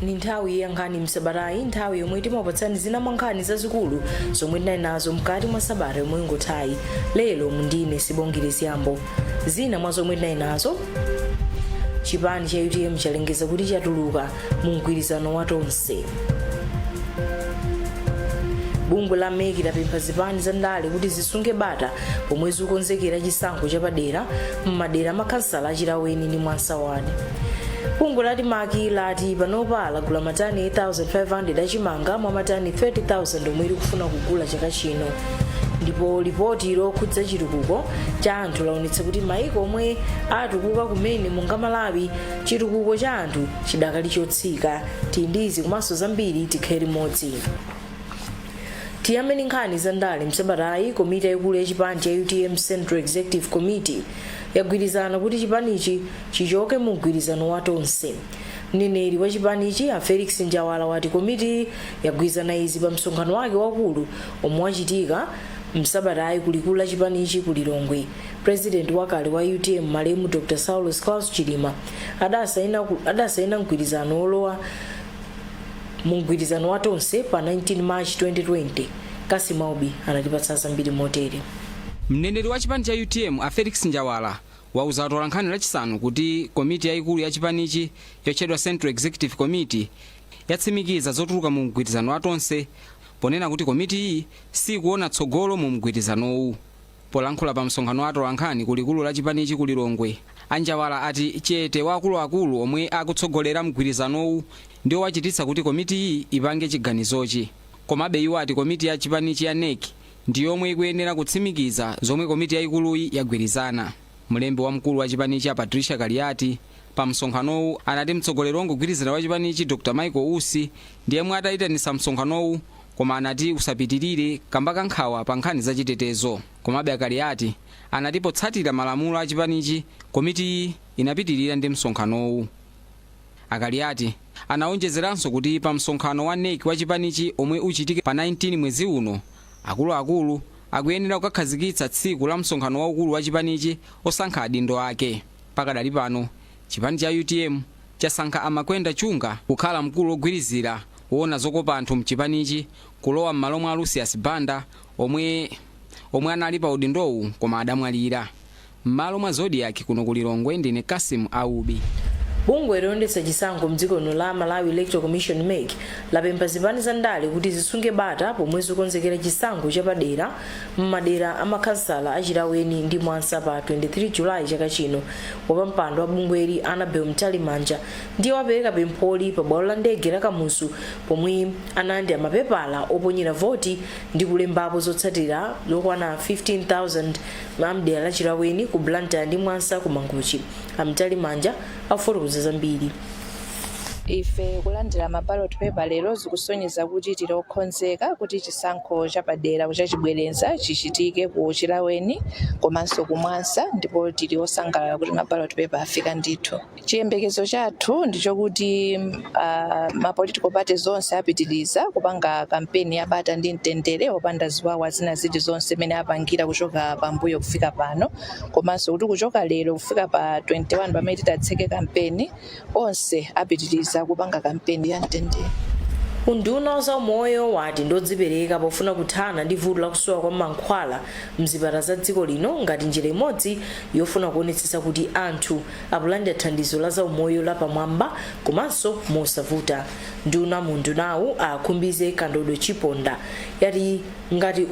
Ni nthawi ya Nkhani Msabatayi, nthawi yomwe timapatsani zina mwa nkhani zazikulu zomwe tinali nazo mkati mwa sabata yomwe ingothayi. Lero mundine Sibongire Ziyambo. Zina mwa zomwe tinali nazo: chipani cha UTM chalengeza kuti chatuluka mu mgwirizano wa Tonse. Bungwe la MEC lapempha zipani za ndale kuti zisunge bata pomwe zikukonzekera chisankho chapadera m'madera amakhansala aChilaweni ndi Mwansa Ward. Bungwe la ADMARC lati panopa lagula matani 8500 achimanga mwa matani 30,000 omwe likufuna kugula chaka chino. Ndipo lipoti lokhudza chitukuko cha anthu laonetsa kuti maiko omwe atukuka kumene monga Malawi, chitukuko cha anthu chidakali chotsika. Tili ndi izi komanso zambiri, tikhale limodzi. Tiyambe ndi nkhani za ndale. Msabatayi, komiti yayikulu ya chipani cha UTM, Central Executive Committee, yagwirizana kuti chipanichi chichoke mu mgwirizano wa Tonse. Mneneri wa chipanichi, a Felix Njawala, wati komiti yagwirizana izi pa msonkhano wake wakulu omwe wachitika msabatayi kulikulu la chipanichi ku Lilongwe. President wakale wa UTM, malemu Dr Saulos Klaus Chilima, adasaina mgwirizano wolowa mu mgwirizano wa Tonse pa 19 March 2020. Kasimaubi anatipatsa zambiri motere. Mneneri wa chipani cha UTM, a Felix Njawala, wauza atolankhani Lachisanu kuti komiti yayikulu ya chipanichi yotchedwa Central Executive Committee yatsimikiza zotuluka mu mgwirizano wa Tonse, ponena kuti komiti iyi sikuona tsogolo mu mgwirizanowu. Polankhula pa msonkhano wa atolankhani ku likulu la chipanichi ku Lilongwe, aNjawala ati chete wa akuluakulu omwe akutsogolera mgwirizanowu ndiwo wachititsa kuti komiti iyi ipange chiganizochi. Komabe iwo ati komiti ya chipanichi ya NEC ndi yomwe ikuyenera kutsimikiza zomwe komiti yayikuluyi yagwirizana. Mlembi wamkulu wa chipanichi, a Patricia Kaliati, pa msonkhanowu anati mtsogoleri wongogwirizana wa chipanichi, Dr Michael Usi, ndi yemwe atayitanisa msonkhanowu, koma anati usapitirire kamba kankhawa pa nkhani zachitetezo. Komabe aKaliati anati potsatira malamulo a chipanichi, komitiyi inapitirira ndi msonkhanowu. AKaliati anawonjezeranso kuti pa msonkhano wa NEC wa chipanichi omwe uchitike pa 19 mwezi uno, akuluakulu akuyenera kukakhazikitsa tsiku la msonkhano waukulu wa chipanichi osankha adindo ake. Pakadali pano, chipani cha UTM chasankha aMakwenda Chunga kukhala mkulu wogwirizira woona zokopa anthu mchipanichi, kulowa m'malo mwa Lucius Banda omwe anali pa udindowu koma adamwalira. M'malo mwa Zodiak kuno ku Lilongwe, ndine Kasim Aubi. Bungwe loyendetsa chisankho mdziko lino la Malawi Electoral Commission, MEC, lapempha zipani za ndale kuti zisunge bata pomwe zikukonzekera chisankho chapadera m'madera amakhansala aChilaweni ndi Mwansa pa 23 Julayi chaka chino. Wapampando wa bungweli, Annabel Mtalimanja, ndiye wapereka pempholi pa bwalo la ndege la Kamuzu pomwe analandira mapepala oponyera voti ndi kulembapo zotsatira lokwana 15,000 amdera la Chilaweni ku Blantyre ndi Mwansa ku Mangochi. AMtalimanja afotokoza zambiri. Ife kulandira ma ballot paper lero zikusonyeza kuti tili okonzeka kuti chisankho chapadera chachibwereza chichitike ku Chilaweni komanso ku Mwansa, ndipo tili osangalala kuti ma ballot paper afika ndithu. Chiyembekezo chathu ndichokuti ma political parties zonse apitiriza kupanga kampeni ya bata ndi mtendere, opanda ziwawa zina zilizonse imene apangira kuchoka pambuyo kufika pano, komanso kuti kuchoka lero kufika pa 21 pamene titatseke kampeni, onse apitiriza kupanga kampeni ya mtendere. Unduna wa zaumoyo wati ndodzipereka pofuna kuthana ndi vuto lakusowa kwa mankhwala mzipatala za dziko lino, ngati njira imodzi yofuna kuonetsetsa kuti anthu akulandira thandizo la zaumoyo lapamwamba komanso mosavuta. Nduna mu undunawu, a Khumbize Kandodo Chiponda, yati ngati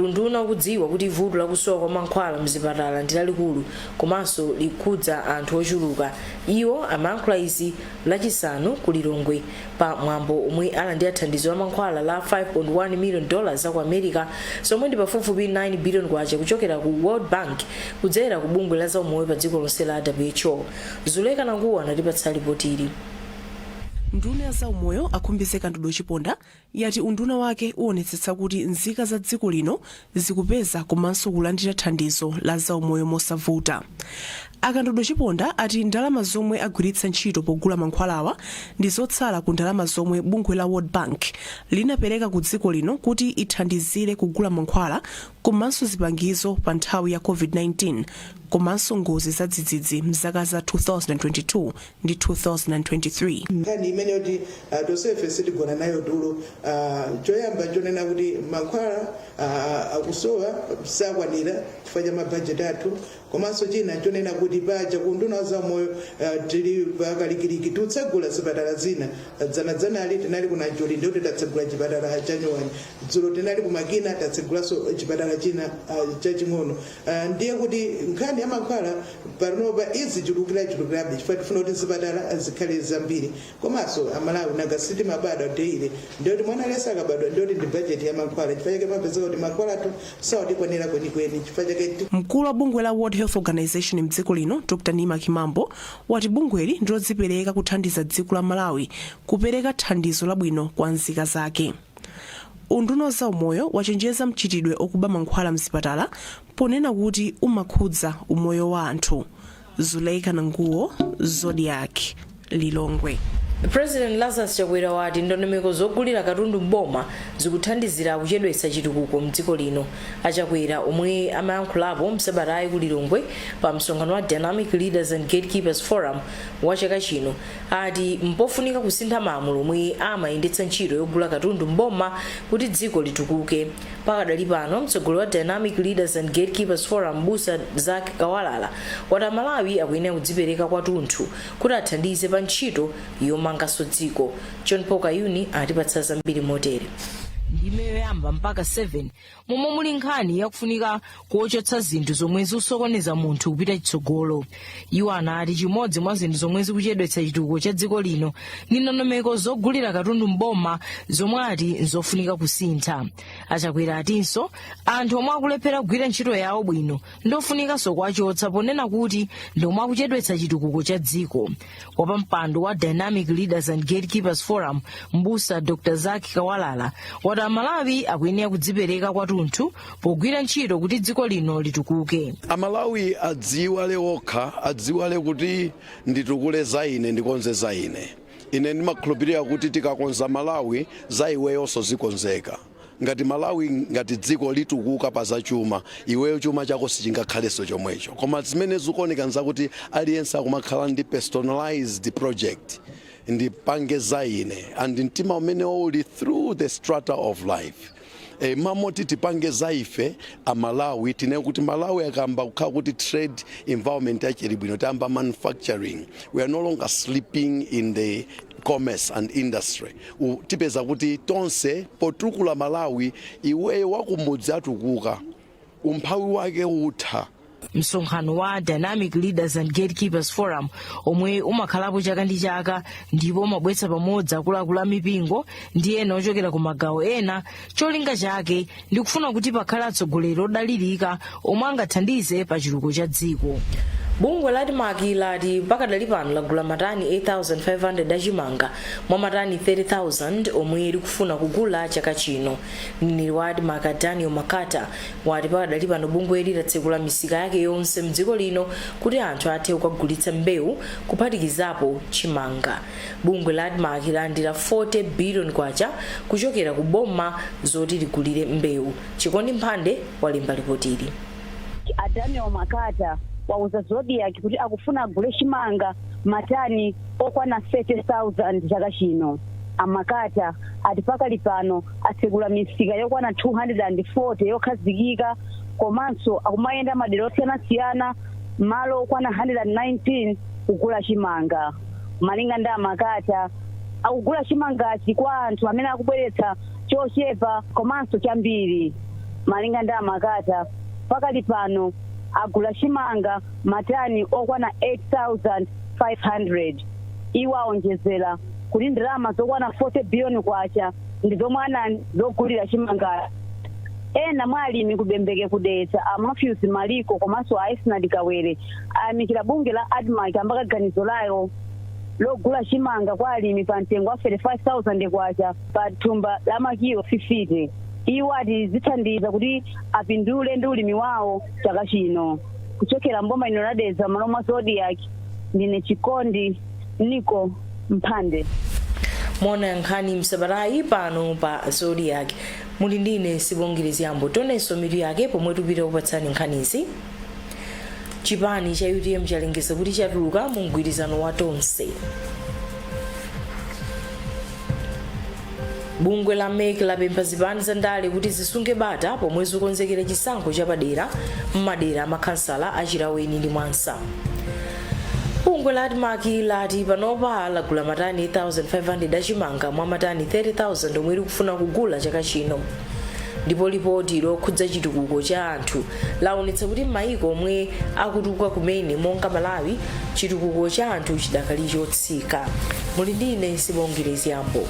unduna ukudziwa kuti vuto lakusowa kwa mankhwala mzipatala ndi lalikulu komanso likhudza anthu ochuluka. Iwo amayankhula izi Lachisanu ku Lilongwe pa mwambo omwe alandira thandizo la mankhwala la $5.1 million za ku America, zomwe ndi pafupifupi 9 billion kwacha, kuchokera ku World Bank kudzera ku bungwe la zaumoyo pa dziko lonse la WHO. Zuleka Nanguwa anatipatsa ripoti ili. Nduna ya zaumoyo, aKhumbize Kandodo Chiponda, yati unduna wake uwonetsetsa kuti nzika za dziko lino zikupeza komanso kulandira thandizo la zaumoyo mosavuta. AKandodo Chiponda ati ndalama zomwe agwiritsa ntchito pogula mankhwalawa ndi zotsala ku ndalama zomwe bungwe la World Bank linapereka ku dziko lino kuti ithandizire kugula mankhwala komanso zipangizo pa nthawi ya COVID-19. Komanso ngozi za dzidzidzi mzaka za 2022 ndi 2023. Nkhani imene yoti tonsefe sitigona nayo tulo, choyamba chonena kuti mankhwala akusowa, sakwanira chifukwa cha mabajeti athu. Komanso china chonena kuti paja ku unduna wa zaumoyo tili pakalikiliki tikutsegula zipatala zina. Dzanadzanali tinali ku Najoli, ndikuti tatsegula chipatala chanyuwani. Dzulo tinali ku Makina, tatsegulanso chipatala china chaching'ono. Ndiye kuti nkhani ya mankhwala panopa izichulukira chulukirabe chifukwa tifuna kuti zipatala zikhale zambiri. Komanso Amalawi nanga sitimabadwa daily, ndiyoti mwana aliyense akabadwa ndiyoti ndi bajeti ya mankhwala. Chifukwa chake mapezeka kuti mankhwala athu sawatikwanira kwenikweni, chifukwa chake Mkulu wa bungwe la World Health Organization mdziko lino, Dr Nima Kimambo, wati bungweli ndilodzipereka kuthandiza dziko la Malawi kupereka thandizo labwino kwa nzika zake. Unduna wa zaumoyo wachenjeza mchitidwe okuba mankhwala mzipatala ponena kuti umakhudza umoyo wa anthu. Zuleika Nanguwo, Zodiak, Lilongwe. President Lazarus Chakwera wati ndondomeko zogulira katundu mboma zikuthandizira kuchedwetsa chitukuko mdziko lino. Achakwera, omwe amayankhulapo msabatayi ku Lilongwe pa msonkhano wa Dynamic Leaders and Gatekeepers Forum wa chaka chino, ati mpofunika kusintha malamulo omwe amayendetsa ntchito yogula katundu mboma kuti dziko litukuke. Pakadali pano, mtsogoleri wa Dynamic Leaders and Gatekeepers Forum, Busa Zak Kawalala, wati Amalawi akuyenera kudzipereka kwathunthu kuti athandize pa ntchito yomanganso dziko. John Paul Kayuni atipatsa zambiri motere. Ndime yoyamba mpaka 7 momwe muli nkhani yakufunika kuochotsa zinthu zomwe zikusokoneza munthu kupita chitsogolo. Iwo anati chimodzi mwa zinthu zomwe zikuchedwetsa chitukuko cha dziko lino ndi ndondomeko zogulira katundu mboma zomwe ati nzofunika kusintha. Achakwera atinso anthu omwe akulephera kugwira ntchito yawo bwino ndofunikanso kuwachotsa, ponena kuti ndomwe akuchedwetsa chitukuko cha dziko. Wapampando wa Dynamic Leaders and Gatekeepers Forum, Mbusa Dr Zak Kawalala, wati Amalawi akuyenera kudzipereka kwathunthu pogwira ntchito kuti dziko lino litukuke. Amalawi adziwale okha, adziwale kuti nditukule za ine, ndikonze za ine. Ine ndimakhulupirira kuti tikakonza Malawi, za iweyonso zikonzeka. Ngati Malawi, ngati dziko litukuka pa zachuma, iweyo chuma chako sichingakhalenso chomwecho. Koma zimene zikuoneka nzakuti aliyense akumakhala ndi personalized project, ndipange za ine, and mtima umene uli through the strata of life, mamoti tipange za ife Amalawi. Tinene kuti Malawi akamba kukhala kuti trade environment yachili bwino, tayamba manufacturing, we are no longer sleeping in the commerce and industry, tipeza kuti tonse potukula Malawi, iweyo wakumudzi atukuka, umphawi wake utha. Msonkhano wa Dynamic Leaders and Gatekeepers Forum, omwe umakhalapo chaka ndi chaka ndipo umabweretsa pamodzi akuluakulu a mipingo ndi ena ochokera ku magawo ena, cholinga chake ndi kufuna kuti pakhale atsogoleri odalirika omwe angathandize pa chitukuko cha dziko. Bungwe la ADMARC lati pakadali pano lagula matani 8500 achimanga mwa matani 30,000 omwe likufuna kugula chaka chino. Mneneri wa ADMARC, Daniel Makata, wati pakadali pano bungweli latsekula misika yake yonse mdziko lino kuti anthu athe kukagulitsa mbewu, kuphatikizapo chimanga. Bungwe la ADMARC lalandira 40 billion kwacha kuchokera ku boma zoti ligulire mbewu. Chikondi Mphande walemba ripotili. A Daniel Makata wauza Zodiak kuti akufuna agule chimanga matani okwana 30,000 chaka chino. Amakata ati pakali pano atsekula misika yokwana 240 yokhazikika, komanso akumayenda madera osiyanasiyana, malo okwana 119 kugula chimanga. Malinga ndi Amakata, akugula chimangachi kwa anthu amene akubweretsa chochepa komanso chambiri. Malinga ndi Amakata, pakali pano agula chimanga matani okwana 8500. Iwo aonjezera kuti ndalama zokwana 40 biliyoni kwacha ndi zomwe anani zogulira chimanga. Ena mwa alimi kubembeke kudetsa, a Matthews Maliko komanso a Esnad Kawere, ayamikira bungwe la ADMARC ambaka ganizo layo logula chimanga kwa alimi pa mtengo wa 35,000 kwacha pa thumba la makilo 50. Iwo ati zithandiza kuti apindule ndi ulimi wawo chaka chino. Kuchokera mboma ino la Dedza, malo mwa Zodiak, ndine Chikondi Niko Mphande. Mona nkhani msabatayi pano pa Zodiak, muli ndine Sibongere Ziyambo. Tionenso mitu yake pomwe tupita kupatsani nkhanizi. Chipani cha UTM chalengeza kuti chatuluka mu mgwirizano wa Tonse. Bungwe la MEC lapempha zipani za ndale kuti zisunge bata pomwe zikukonzekera chisankho chapadera m'madera amakhansala a Chilaweni ndi Mwansa. Bungwe la ADMARC lati panopa lagula matani 8500 achimanga mwa matani 30,000 omwe likufuna kugula chaka chino. Ndipo lipoti lokhudza chitukuko cha anthu laonetsa kuti m'mayiko omwe akutukuka kumene monga Malawi, chitukuko cha anthu chidakali chotsika. Muli ndi ine Sibongile Ziyambo.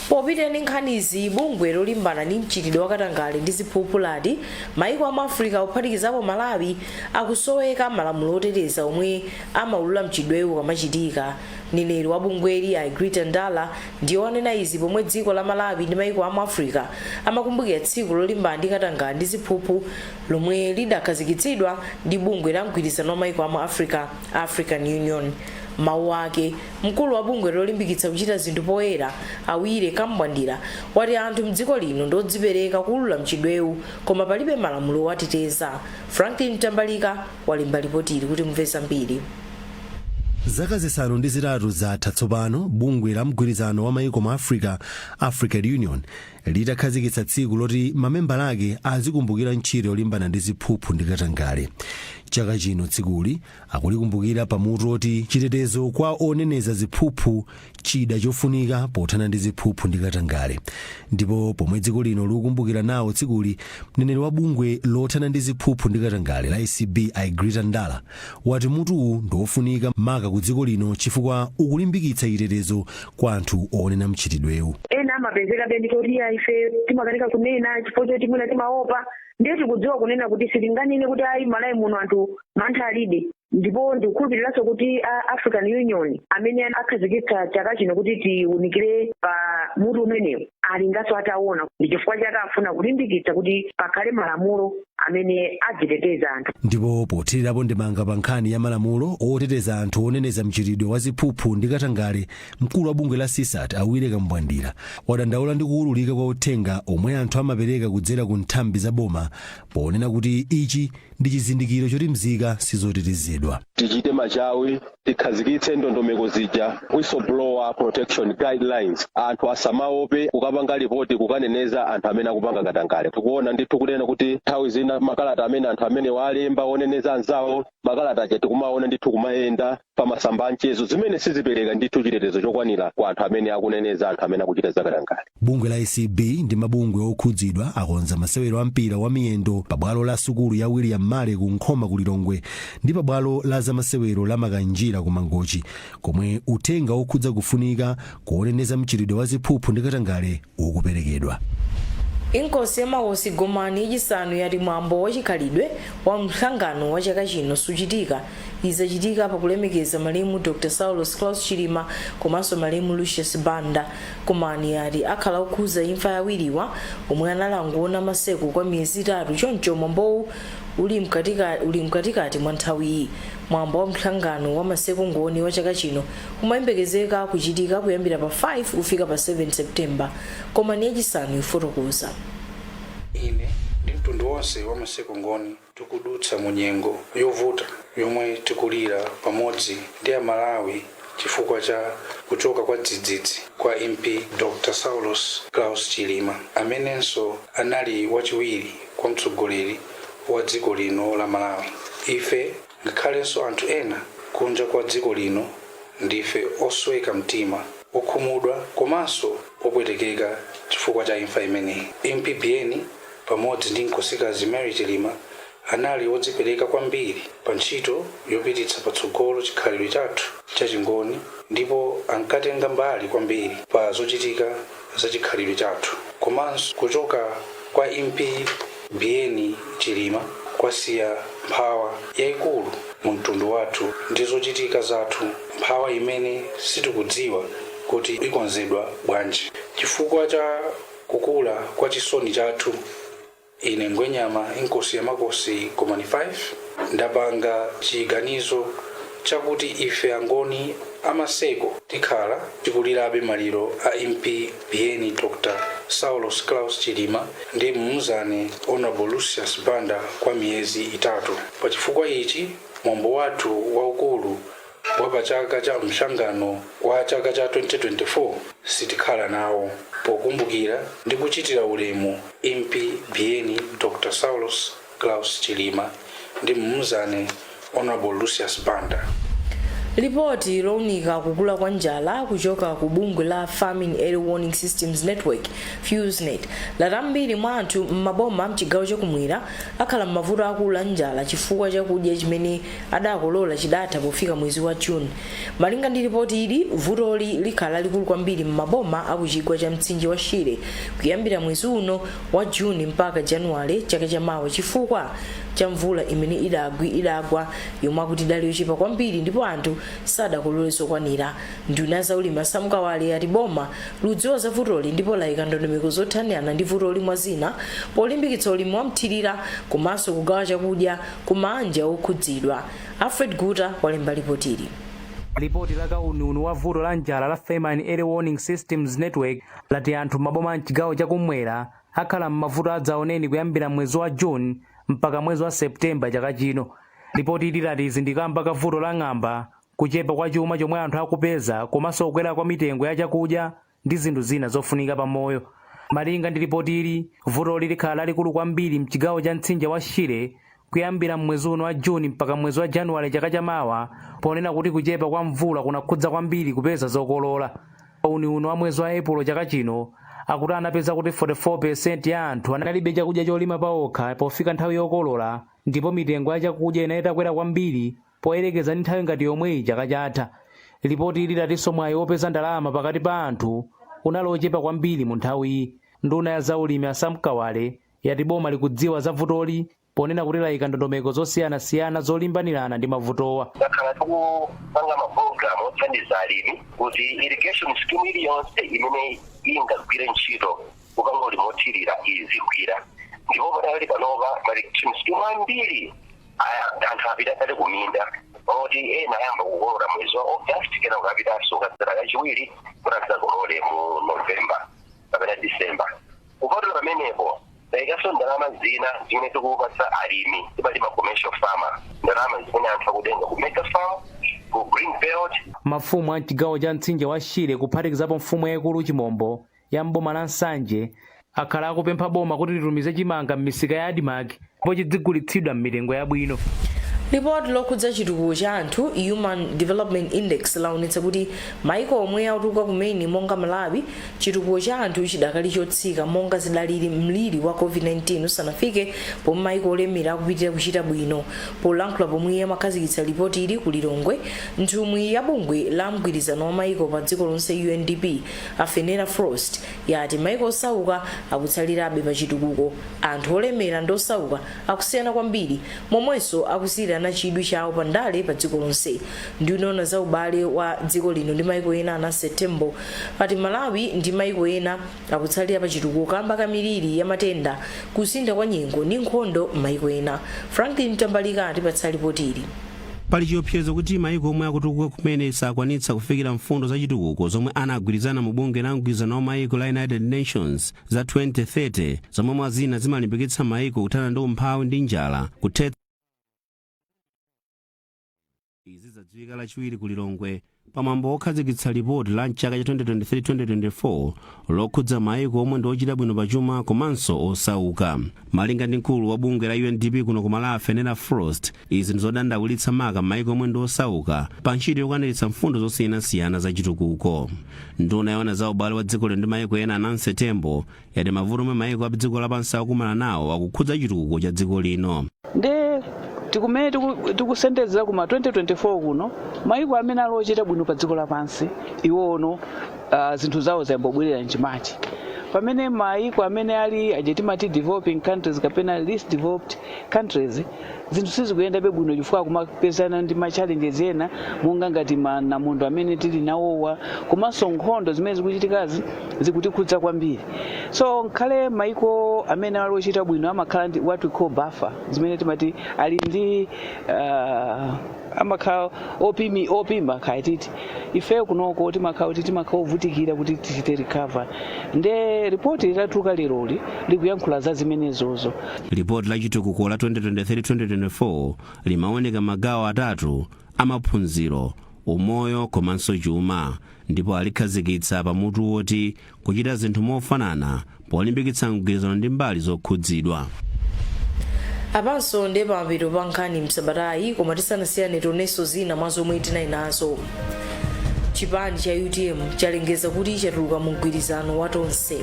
Popita ndi nkhanizi, bungwe lolimbana ndi mchitidwe wakatangale ndi ziphuphu lati maiko amu Africa kuphatikizapo Malawi akusoweka malamulo oteteza omwe amaulula mchitidwewu ukamachitika. Mneneri wa bungweli a Egrita Ndala ndiye wanena izi pomwe dziko la Malawi ndi maiko amu Africa amakumbukira tsiku lolimbana ndi katangale ndi ziphuphu lomwe lidakhazikitsidwa ndi bungwe la mgwirizano wa maiko amu Africa, African Union. Mawu ake, mkulu wa bungwe lolimbikitsa kuchita zinthu poyera a Willy Kambwandira wati anthu mdziko lino ndodzipereka kuulula mchitidwewu koma palibe malamulo owateteza. Franklin Tambalika walemba lipoti ili kuti mumve zambiri. Zaka 8 zatha tsopano bungwe la mgwirizano wa maiko mu Africa, African Union, litakhazikitsa tsiku loti mamembala ake azikumbukira ntchito yolimbana ndi ziphuphu ndi katangale. Chaka chino tsikuli akulikumbukira pamutu oti chitetezo kwa oneneza ziphuphu, chida chofunika pothana ndi ziphuphu ndi katangale. Ndipo pomwe dziko lino likukumbukira nawo tsikuli, mneneri wa bungwe lothana ndi ziphuphu ndi katangale la ACB Egrita Ndala wati mutuwu ndiofunika maka ku dziko lino chifukwa ukulimbikitsa chitetezo kwa anthu onena mchitidwewu. Ena amapezeka ndi kuti ife timakanika kunena chifukwa choti mwina timaopa. Ndiye tikudziwa kunena kuti sitinganene kuti ayi, Malawi muno anthu mantha alibe. Ndipo ndikukhulupiriranso kuti a African Union amene akhazikitsa chaka chino kuti tiwunikire pa mutu umenewu alinganso ataona, ndi chifukwa chake afuna kulimbikitsa kuti pakhale malamulo amene adziteteza anthu. Ndipo pothirirapo ndemanga pa nkhani ya malamulo oteteza anthu oneneza mchitidwe wa ziphuphu ndi katangale, mkulu wa bungwe la CSAT a Willy Kambwandira wadandaula ndi kuwululika kwa uthenga omwe anthu amapereka kudzera ku nthambi za boma, ponena kuti ichi ndi chizindikiro choti mzika sizotetezedwa. Tichite machawi, tikhazikitse ndondomeko zija, whistleblower protection guidelines. Anthu asamaope kukapanga ripoti, kukaneneza anthu amene akupanga katangale. Tikuona ndithu kunena kuti nthawi zina makalata amene anthu amene walemba oneneza anzawo, makalata aja tikumaona ndithu kumayenda pamasamba amchezo, zimene sizipereka ndithu chitetezo chokwanira kwa anthu amene akuneneza anthu amene akuchita zakatangale. Bungwe la ACB ndi mabungwe okhudzidwa akonza masewero a mpira wa miyendo pabwalo la sukulu ya William Male ku Nkhoma ku Lilongwe ndi pabwalo la zamasewero la Makanjira ku Mangochi, komwe uthenga okhudza kufunika kuoneneza mchitidwe wa ziphuphu ndi katangale ukuperekedwa. Inkosi ya Makosi Gomani yachisanu yati mwambo wachikhalidwe wa mhlangano wa chaka chino suchitika. Izachitika pakulemekeza malemu Dr Saulos Klaus Chilima komanso malemu Lucius Banda. Gomani yati akhala okhuza imfa ya awiriwa omwe anali angoni amaseko kwa miyezi 3, choncho mwambowu uli mkatikati mwa nthawiyi. Mwambo wa mhlangano wa maseko ngoni wa chaka chino umayembekezeka kuchitika kuyambira pa 5 kufika pa 7 September. Gomani yachisanu ifotokoza. Ine ndi mtundu wonse wa maseko ngoni tikudutsa mu nyengo yovuta yomwe tikulira pamodzi ndi Amalawi chifukwa cha kuchoka kwa dzidzidzi kwa MP Dr Saulos Klaus Chilima, amenenso anali wachiwiri kwa mtsogoleri wa dziko lino la Malawi. Ife ngakhalenso anthu ena kunja kwa dziko lino ndife osweka mtima, okhumudwa komanso opwetekeka chifukwa cha imfa imeneyi. MP Biyeni pamodzi ndi nkosikazi Mary Chilima anali odzipereka kwambiri pa ntchito yopititsa patsogolo chikhalidwe chathu chachingoni, ndipo ankatenga mbali kwambiri pa zochitika za chikhalidwe chathu. Komanso kuchoka kwa MP Biyeni Chilima kwasiya mphawa yayikulu mu mtundu wathu ndi zochitika zathu, mphawa imene sitikudziwa kuti ikonzedwa bwanji. Chifukwa cha kukula kwa chisoni chathu, ine Ngwenyama Inkosi ya Makosi Gomani 5 ndapanga chiganizo chakuti ife angoni amaseko tikhala tikulirabe maliro a MP Biyeni Dr. Saulos Klaus Chilima ndi mnzane Honorable Lucius Banda kwa miyezi 3. Pachifukwa ichi, mwambo wathu waukulu wa pachaka cha mshangano wa chaka cha 2024 sitikhala nawo, pokumbukira ndi kuchitira ulemu Impi Biyeni Dr Saulos Klaus Chilima ndi mnzane Honorable Lucius Banda. Lipoti lowunika kukula kwa njala kuchoka ku bungwe la Famine Early Warning Systems Network, FEWSNET, lati ambiri mwa anthu m'maboma mchigawo chakumwera akhala m'mavuto akulu a njala chifukwa chakudya chimene adakolola chidatha pofika mwezi wa June. Malinga ndi lipoti ili, vutoli likhala likulu kwambiri m'maboma akuchigwa cha mtsinje wa Shire kuyambira mwezi uno wa June mpaka Januwale chaka chamawa, chifukwa cha mvula imene idagwa yomwe akuti idali yochepa kwambiri ndipo anthu sadakolole zokwanira. Nduna zaulimi Sam Kawale ati boma ludziwa za vutoli ndipo layika ndondomeko zothanirana ndi vutoli, mwa zina polimbikitsa ulimi wamthirira komanso kugawa chakudya ku mabanja okhudzidwa. Alfred Guta walemba lipotili. Lipoti la kauniuni wa vuto la njala la Famine Early Warning Systems Network lati anthu maboma mchigawo chakumwera akhala m'mavuto adzaoneni kuyambira mwezi wa June mpaka mwezi wa Septemba chaka chino. Lipoti ili lati izi ndi kamba ka vuto la ng'amba, kuchepa kwa chuma chomwe anthu akupeza, komanso kukwera kwa mitengo ya chakudya ndi zinthu zina zofunika pamoyo. Malinga ndi lipoti ili, vutoli likhala lalikulu kwambiri mchigawo cha mtsinje wa Shire kuyambira mwezi uno wa Juni mpaka mwezi wa Januwale chaka chamawa, ponena kuti kuchepa kwa mvula kunakhudza kwambiri kupeza zokolola. Kauniuni wa mwezi wa Epulo chaka chino akuti anapeza kuti 44% ya anthu analibe chakudya cholima paokha pofika nthawi yokolola, ndipo mitengo ya chakudya inali itakwera kwambiri poyerekeza ndi nthawi ngati yomweyi chaka chatha. Lipoti ili latinso mwayi wopeza ndalama pakati pa anthu unali ochepa kwambiri mu nthawiyi. Nduna ya zaulimi a Sam Kawale yati boma likudziwa za vutoli, ponena kuti layika ndondomeko zosiyanasiyana zolimbanirana ndi mavutowa. Takhala tikupanga mapulogalamu othandiza alimi kuti irrigation scheme iliyonse imene ingagwire ntchito kupanga ulimi wothirira izigwira, ndipo padali panopa ma irrigation scheme ambiri anthu apita kale kuminda, oti ena ayamba kukolola mwezi wa August, kena kukapitanso kadzera kachiwiri kuti adzakolole mu November kapena December. Kupatula pamenepo, tayikanso ndalama zina zimene tikupatsa alimi, timati ma commercial farmer, ndalama zimene anthu akutenga ku mega farm, ku green belt. Mafumu a mchigawo cha mtsinje wa Shire, kuphatikizapo mfumu yayikulu Chimombo ya mboma la Nsanje, akhala akupempha boma kuti litumize chimanga m'misika ya ADMARC ndipo chidzigulitsidwa m'mitengo yabwino. Lipoti lokhudza chitukuko cha anthu, Human Development Index, laonetsa kuti maiko omwe atukuka kumene monga Malawi, chitukuko cha anthu chidakali chotsika monga zidalili mliri wa COVID-19 usanafike, pomwe maiko olemera akupitirira kuchita bwino. Polankhula pomwe amakhazikitsa lipoti ili ku Lilongwe, nthumwi ya bungwe la mgwirizano wa maiko pa dziko lonse, UNDP, a Fenera Frost, yati maiko osauka akutsalirabe pa chitukuko. Anthu olemera ndi osauka akusiyana kwambiri, momwenso akusiyirana chidwi chawo pa ndale pa dziko lonse. Nduna za ubale wa dziko lino ndi maiko ena, Nancy Tembo, ati Malawi ndi maiko ena akutsalira pa chitukuko kamba ka miliri ya matenda, kusintha kwa nyengo ndi nkhondo m'maiko ena. Franklin Tambalika atipatsa lipoti ili. Pali chiopsezo kuti maiko omwe akutukuka kumene sakwanitsa kufikira mfundo za chitukuko zomwe anagwirizana mu bungwe la mgwirizano wa maiko la United Nations za 2030, zomwe mwa zina zimalimbikitsa maiko kuthana ndi umphawi ndi njala, kuthetsa. Izi zadziwika Lachiwiri ku Lilongwe pamwambo wokhazikitsa lipoti la mchaka cha 2023-2024 lokhudza maiko omwe ndi ochita bwino pachuma komanso osauka. Malinga ndi mkulu wa bungwe la UNDP kuno ku Malawi, Fenera Frost, izi ndizodandaulitsa maka maiko omwe ndi osauka pa ntchito yokwaniritsa mfundo zosiyanasiyana za chitukuko. Nduna yoona za ubale wa dziko lino ndi maiko ena, Nancy Tembo, yati mavuto omwe maiko a dziko lapansi akukumana nawo akukhudza chitukuko cha dziko lino. Nde tikumene tikusendezera kuma 2024 kuno, maiko amene ali ochita bwino pa dziko lapansi iwono zinthu zawo zayambobwerera mchimake, pamene maiko amene ali aje timati developing countries kapena least developed countries Zinthu sizikuyendabe bwino chifukwa kumapezana ndi ma challenges ena, monga ngati manamondo amene tili nawowa, komanso nkhondo zimene zikuchitikazi zikutikhudza kwambiri. So nkhale maiko amene ali ochita bwino amakhala ndi what we call buffer, zimene timati ali ndi amakhala opima khaititi. Ife kunoko timakhala kuti timakhala ovutikira kuti tichite recover. Nde ripoti litatuluka leroli likuyankhula za zimenezozo. Lipoti la chitukuko la 2023-2024 limaoneka magawo atatu amaphunziro, umoyo komanso chuma, ndipo alikhazikitsa pamutu woti kuchita zinthu mofanana polimbikitsa mgwirizano ndi mbali zokhudzidwa. Apanso ndiye pamapeto pa nkhani msabatayi, koma tisanasiyane tionenso zina mwa zomwe tinali nazo. Chipani cha UTM chalengeza kuti chatuluka mu mgwirizano wa Tonse.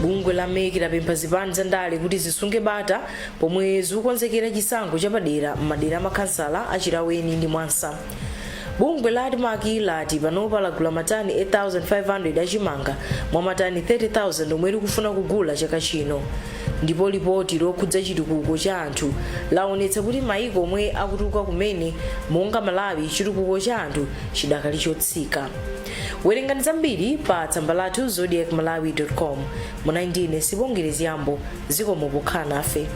Bungwe la MEC lapempha zipani za ndale kuti zisunge bata pomwe zikukonzekera chisankho chapadera m'madera amakhansala Achilaweni ndi Mwansa. Bungwe la ADMARC lati panopa lagula matani 8500 achimanga mwa matani 30,000 omwe likufuna kugula chaka chino. Ndipo lipoti lokhudza chitukuko cha anthu laonetsa kuti maiko omwe akutukuka kumene monga Malawi, chitukuko cha anthu chidakali chotsika. Werengani zambiri pa tsamba lathu zodiakmalawi.com. Munali ndine Sibongere Ziyambo. Zikomo pokhala nafe.